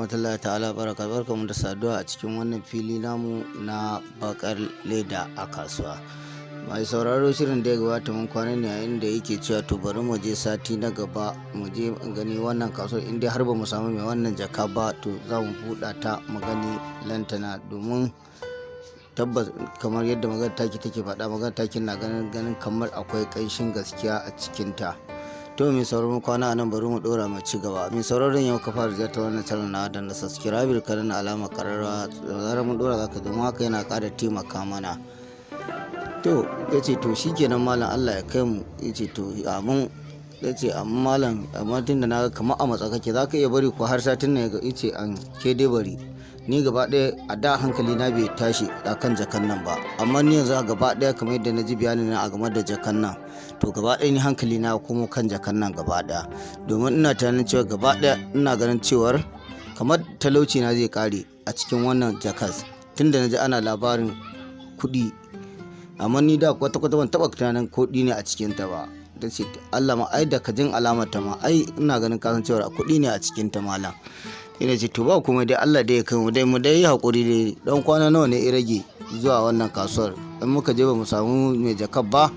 Warahmatullahi ta'ala baraka. Barkamu da saduwa a cikin wannan fili namu na Bakar Leda a Kasuwa. Mai sauraro, shirin da ya gabata mun kwana ne a inda yake cewa to bari mu je sati na gaba mu je gani wannan kasuwar, in dai har ba mu samu mai wannan jaka ba, to za mu buɗa ta mu gani lantana, domin tabbas kamar yadda maganar taki take faɗa, maganar takin na ganin kamar akwai ƙanshin gaskiya a cikinta. To mai sauraron, kwana nan, bari mu dora mu ci gaba. Mai sauraron, yau ka fara ziyartar wannan channel na, da na subscribe, ka danna alamar kararrawa, da zarar mun dora zaka, domin haka yana ƙara taimaka mana. To ya ce, "To shikenan malam, Allah ya kai mu." Ya ce, "To amin." Ya ce, "Amma malam, amma tun da na ga kamar a matsa kake, za ka iya bari ko har satin nan?" Ya ce, "An ke dai bari, ni gaba ɗaya a da hankali na bai tashi a kan jakan nan ba, amma ni yanzu a gaba ɗaya, kamar yadda na ji bayanin na a game da jakan nan, to gaba ɗaya ni hankali na komo kan jakan nan gaba ɗaya, domin ina tunanin cewa gaba ɗaya ina ganin cewar kamar talauci na zai ƙare a cikin wannan jakas, tunda na ji ana labarin kuɗi. Amma ni da kwata-kwata ban taɓa tunanin kuɗi ne a cikinta ba." Ta ce, "Allah ma, ai da ka jin alamar ta ma, ai ina ganin kasancewar kuɗi ne a cikinta malam." Ina ce, "To ba kuma dai, Allah dai ya kai mu dai, mu dai yi haƙuri dai. Dan kwana nawa ne ya rage zuwa wannan kasuwar? In muka je ba mu samu mai jakar ba,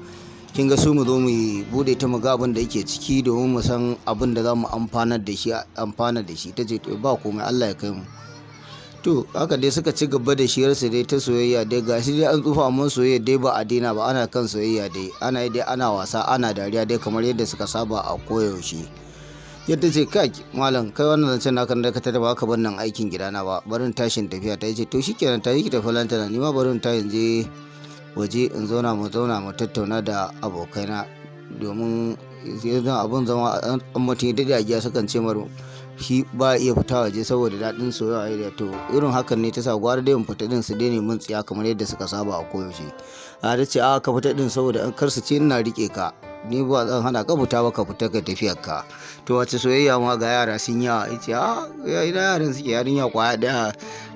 kin ga su mu zo mu bude ta mu ga abin da yake ciki, domin mu san abin da za mu amfanar da shi, amfana da shi." Ta ce, "To ba komai, Allah ya kai mu." To haka dai suka ci gaba da shirarsu dai ta soyayya dai. Gashi dai an tsufa, amma soyayya dai ba a daina ba, ana kan soyayya dai, ana dai ana wasa, ana dariya dai kamar yadda suka saba a koyaushe. Yadda ce, "Kai malam, kai wannan zancen naka da ka tada ba ka bar nan aikin gidana ba, barin tashin tafiya ta." Yace, "To shikenan, ta yi ki tafi lantana, ni ma barin ta je waje in zauna, mu zauna mu tattauna da abokaina, domin yanzu abun zama an mutum ya daɗe a gida, sukan ce mar shi ba iya fita waje saboda daɗin soyayya. To irin hakan ne ta sa gwara dai mu fita din, su daina mun tsiya kamar yadda suka saba a koyaushe." A ta ce, "A ka fita din, saboda kar su ce ina riƙe ka. Ni ba zan hana ka fita ba, ka fita ka tafiyar ka. To wace soyayya ma, ga yara sun yawa." Ya ce, "A ina yaran suke? Yarinya kwaya ɗaya."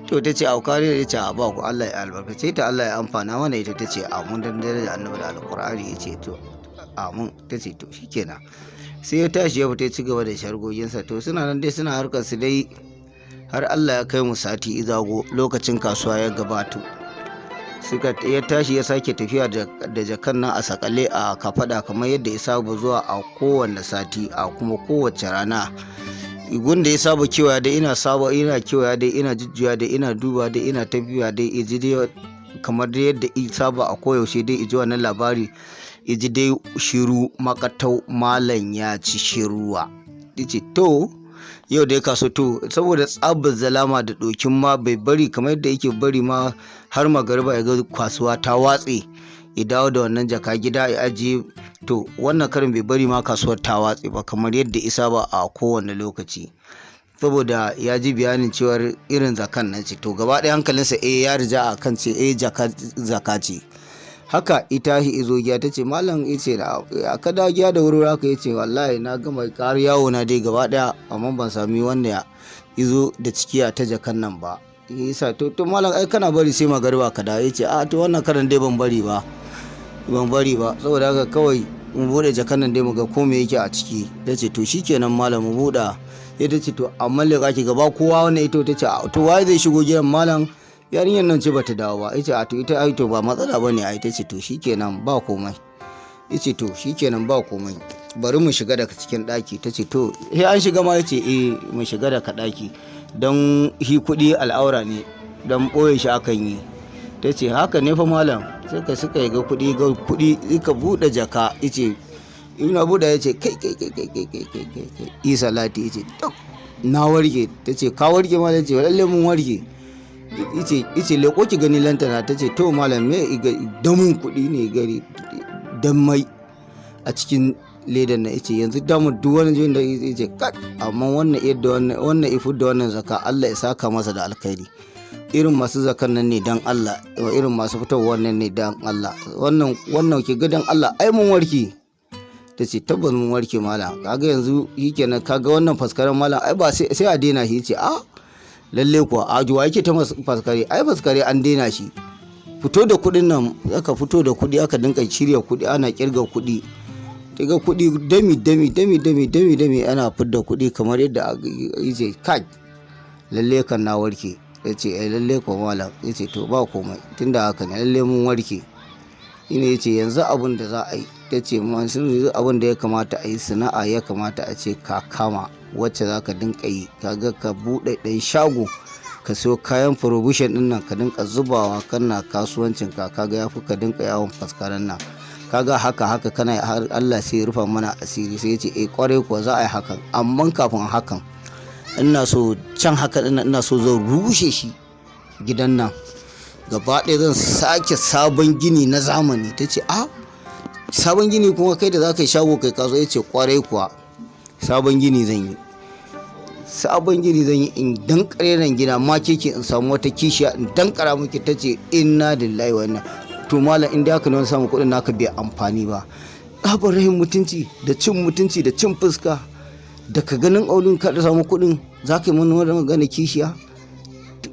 To ta ce, "Auka ne." Ya ce, "A ba ku, Allah ya albarkace ta, Allah ya amfana mana ita." Ta ce, "Amin, dan daraja Annabi da Alƙur'ani." Ya ce, "To amin." Ta ce, "To shikenan." Sai ya tashi ya fita ya ci gaba da shargoginsa. To suna nan dai suna harkar su dai har Allah ya kai mu sati izago, lokacin kasuwa ya gabato. Suka ya tashi ya sake tafiya da jakan nan a sakale a kafada, kamar yadda ya saba zuwa a kowanne sati, a kuma kowace rana. Gunda ya saba kewaya dai, ina saba ina kewaya dai, ina jujjuya dai, ina duba dai, ina tafiya dai, iji dai kamar dai yadda ya saba a koyaushe dai, iji wannan labari, iji dai shiru makatau. Malam ya ci shiruwa. Yace, "To yau dai kaso." To saboda tsabar zalama da ɗokin ma, bai bari kamar yadda yake bari ma har magariba ya ga kasuwa ta watse ya dawo da wannan jaka gida ya ajiye. To wannan karin bai bari ma kasuwar ta watse ba kamar yadda isa ba a kowane lokaci, saboda ya ji bayanin cewar irin zakan nan ce. To gaba ɗaya hankalinsa eh ya rija a kan ce eh jaka zaka ce. Haka ita shi izo giya, ta ce, "Malam." Ya ce, "Ka dawo giya da wuri haka?" Ya ce, "Wallahi na gama kar yawo na dai gaba ɗaya, amma ban sami wanda ya izo da cikiya ta jakan nan ba." Yasa to malam, ai kana bari sai magariba ka dawo." Ya ce, "A to wannan karan dai ban bari ba, ban bari ba. Saboda haka kawai mu bude jakan nan dai mu ga ko me yake a ciki." Ta ce, "To shikenan malam, mu buɗa." Ya ta ce, "To amma leƙa ki gaba kowa wannan ito." Ta ce, "To waye zai shigo gidan malam? Yarinyar nan ce bata dawo ba." Yace, "A to ita ai to ba matsala bane ai." Ta ce, "To shikenan, ba komai." Yace, "To shikenan, ba komai, bari mu shiga daga cikin daki." Ta ce, "To sai an shiga ma?" Yace, "Eh, mu shiga daga daki, don shi kuɗi al'aura ne, don ɓoye shi akan yi." Ta ce, "Haka ne fa malam." Suka ga kuɗi, ga kuɗi, suka buɗe jaka. Yace, ina buɗe, yace, "Kai kai kai kai kai kai kai kai kai." Isa lati yace, "Tuk, na warke." Ta ce, "Ka warke ma?" Ta ce, "Lalle mun warke." Yace, "Leko ki gani lantana." Ta ce, "To malam, me damun kuɗi ne gari dan mai a cikin ledan nan?" Yace, "Yanzu damu duk wani jin da." Yace, "Kat, amma wannan yadda wannan ifu da wannan zaka, Allah ya saka masa da alkhairi. Irin masu zakan nan ne dan Allah, irin masu fitowa wannan ne dan Allah. Wannan ke ga dan Allah, ai mun warke." Ta ce, "Tabbas mun warke malam. Kaga yanzu shikenan, kaga wannan faskaren malam, ai ba sai a daina shi." Yace, "A lalle kuwa, a juwa yake ta faskare, ai faskare an daina shi. Fito da kuɗin nan." Aka fito da kuɗi, aka dinka shirya kuɗi, ana kirga kuɗi, daga kuɗi dami dami dami dami dami dami, ana fidda kuɗi kamar yadda yace, "Kai." Lalle kan na warke. Ya ce, "Eh, lalle ko malam." Ya ce, "To, ba komai, tunda haka ne, lalle mun warke." Shine ya ce, "Yanzu abin da za a yi," ta ce, "yanzu abin da ya kamata a yi, sana'a ya kamata a ce ka kama wacce za ka dinka yi. Kaga ka buɗe ɗan shago, ka siyo kayan provision ɗin nan, ka dinka zubawa, kana kasuwancin ka. Kaga ya fi ka dinka yawon faskaren nan. Kaga haka haka kana har Allah sai ya rufa mana asiri." Sai ya ce, "Eh, kwarai kuwa, za a yi hakan, amma kafin hakan ina so can haka ɗin, ina so zan rushe shi, gidan nan gaba ɗaya, zan sake sabon gini na zamani." Ta ce, "A, sabon gini kuma, kai da za ka yi shago kai kaso?" Ya ce, "Kwarai kuwa, sabon gini zan yi, sabon gini zan yi, in dankare nan gida ma keke, in samu wata kishiya in dankara miki." Ta ce, "Inna lillahi wa inna. To malam, in dai haka ne, wani samun kuɗin naka bai amfani ba. Tsabar rahin mutunci da cin mutunci da cin fuska, da ka ganin aulin ka da samu kuɗin, za ka yi mana wani magana kishiya?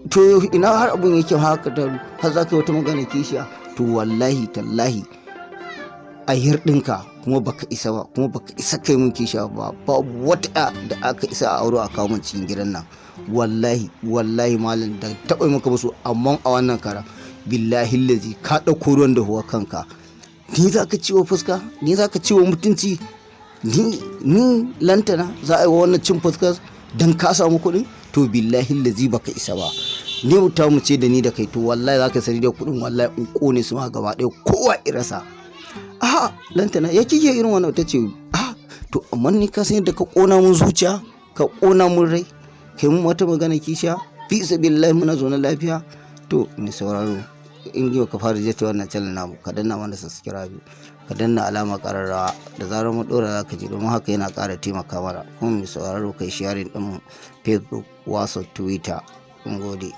To ina har abun yake haka da har za ka yi wata magana kishiya? To wallahi tallahi, a hirɗinka, kuma baka isa ba, kuma baka isa kai mun kishiya ba. Babu wata da aka isa a auro a kawo mun cikin gidan nan. Wallahi wallahi malam, da taɓa maka musu, amma a wannan kara, billahi lazi, ka ɗauko ruwan da huwa kanka. Ni za ka ciwo fuska? Ni za ka ciwo mutunci? Ni Lantana za a yi wa wannan cin fuska don ka samu kuɗi? To billahi lazi, baka isa ba. Ni muta mu ce da ni da kai, to wallahi za ka sani da kuɗin, wallahi in kone su ma gaba ɗaya, kowa irasa. A Lantana, ya kike irin wannan? Ta ce, "A, to amma ni ka san yadda ka kona mun zuciya, ka kona mun rai, kai mun wata magana kishiya. Fi sabilillahi, muna zaune lafiya." To ni sauraro, in yau ka fara jeta wannan channel namu, ka danna mana subscribe, ka danna alama kararrawa, da zarar mu dora za ka ji, domin haka yana ƙara taimaka mana. Kuma mai sauraro, kai sharing din Facebook, WhatsApp, Twitter. Mun gode.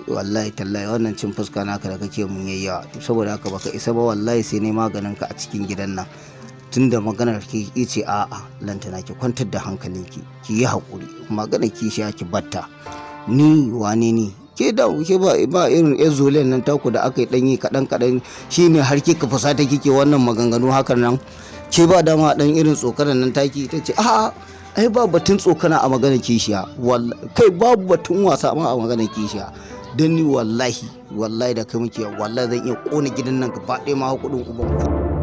Wallahi tallahi, wannan cin fuska naka da kake mun yayi yawa. Saboda haka baka isa ba, wallahi sai ne maganin ka a cikin gidan nan. Tunda maganar ki ce, "A'a Lantana, ki kwantar da hankalinki, ki yi haƙuri, maganar kishiya ki batta. Ni wane ne ke da ke ba ba irin yan zolen nan taku da aka yi danyi kaɗan kaɗan, shine har kika fusata kike wannan maganganu hakan nan? Ke ba dama dan irin tsokanan nan taki." Ta ce, "A'a, ai ba batun tsokana a maganar kishiya. Kai, babu batun wasa ma a maganar kishiya. Don ni wallahi wallahi, da kai muke, wallahi zan iya kona gidan nan gaba ɗaya ma, kuɗin uban ku."